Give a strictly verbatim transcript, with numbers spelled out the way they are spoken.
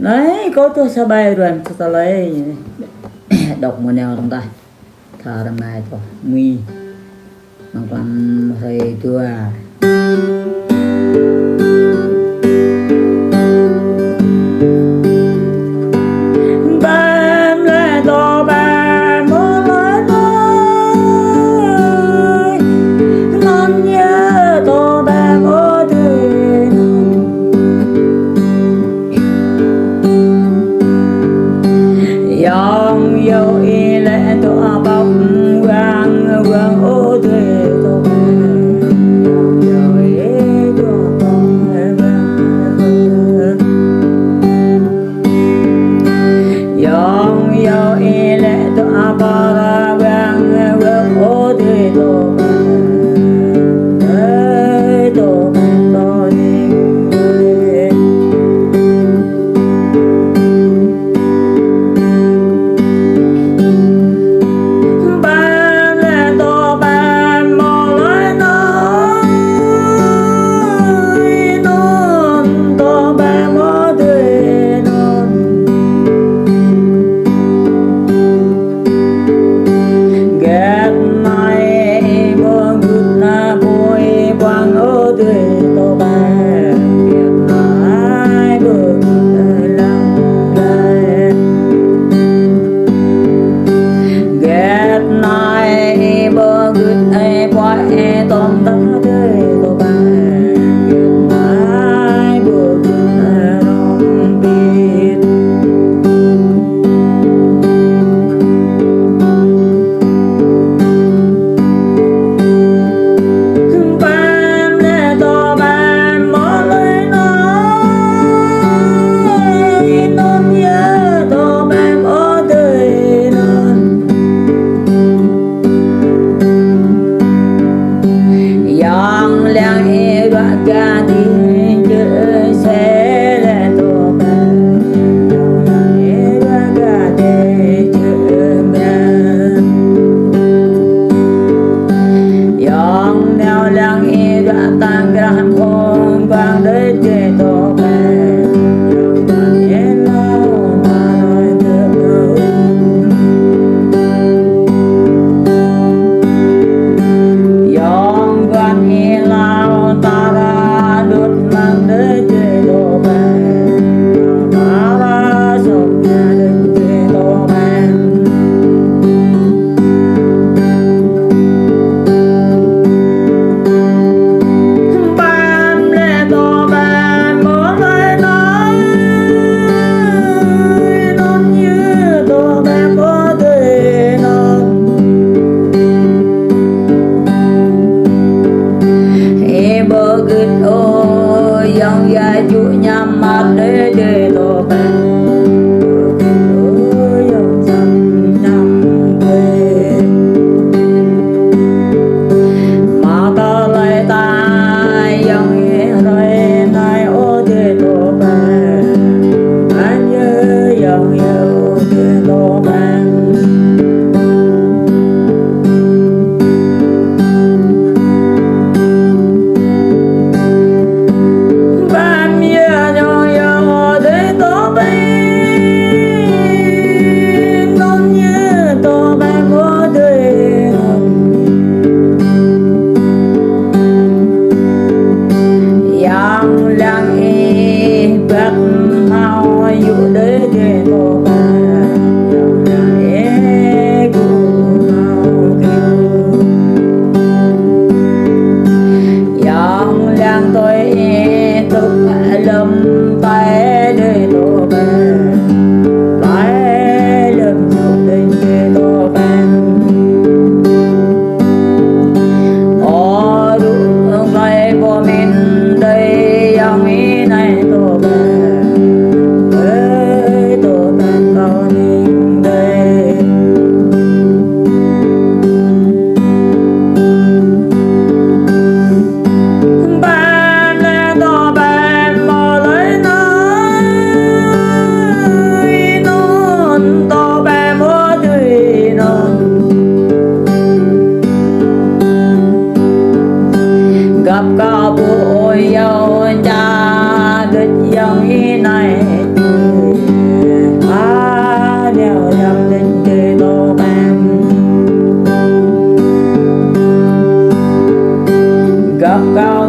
Anai, kâo tuh sa bai ruan sa tơlơi. Đŏk mơ̆ nao tơ̆ng tah. Tha rơmai tuh. Mui. Mơ̆ng klăm hrơi dua. Bam lĕ tơ bam mơ̆ lơi nai. Năn yơh tơ bam ơ tui năn. Yong yơh ih lĕ tơ apăk wang wang ơ tui tơ bam. Yong yơh ih tơ apăk wang. Yong yơh ih lĕ tơ apăk wang wang ơ tui tơ bam. Ơ tui tơ bam tơ ning. Bam lĕ tơ bam mơ̆ lơi nai. Năn tơ bam ơ tui năn. Gĕt nai ih ƀu gưt nă bui ih ƀuang ơ tui tơ bam. Gĕt nai ih ƀu gưt ih lăng lĕ. Gĕt nai ih ƀu gưt ih puă ih tơ̆ng tah tui tơ bam. Gĕt nai ih ƀu gưt ih rong pit. Bam lĕ tơ bam mơ̆ lơi nai. Năn yơh tơ bam ơ tui năn. Yong lăng ih ruă gah dih čư̆ sĕ lĕ tơ bam. Yong lăng ih ruă gah dih čư̆ bam. Yong nao lăng ih ruă tang grah hăng khong bang đơi čư̆ tơ bam. Yong lăng ih lao ta đơi čư̆ bam. Yong guan ih lao ta ra đut măng đơi čư̆ tơ bam. Ta ra sŏk ña đơi čư̆ tơ bam. Bam lĕ tơ bam mơ̆ lơi nai. Năn yơh tơ bam ơ tui năn. Ih ƀu gưt ôh yong yă čư̆ ñăm măt đơi đơi tơ bam. Ih ƀu gưt ôh yong čăm ñăm đơi. Mă tơlơi ta yong ih hrơi nai ơ tui tơ bam. Năn yơh yong yơh ơ tui tơ bam. Bam yơh yong yơh ơ tui tơ bam. Năn yơh tơ bam ơ tui năn. Yong lăng ih băk hmâo yŭ đơi đơi tơ bam. Yong lăng ih gŭ hmâo kiu. Yong lăng tui ih tŭk lơ̆m tai đơi tơ bam. Tai lơ̆m tŭk đơi đơi tơ bam. Ơ rŭ glai pơmĭn đơi yong ih nai tơ bam. Ơi tơ bam kâo ning đơi. Bam lĕ tơ bam mơ̆ lơi nai. Năn tơ bam ơ tui năn. Găp kơ ƀu ơi yâo ča đôč yong ih nai. Gah kâo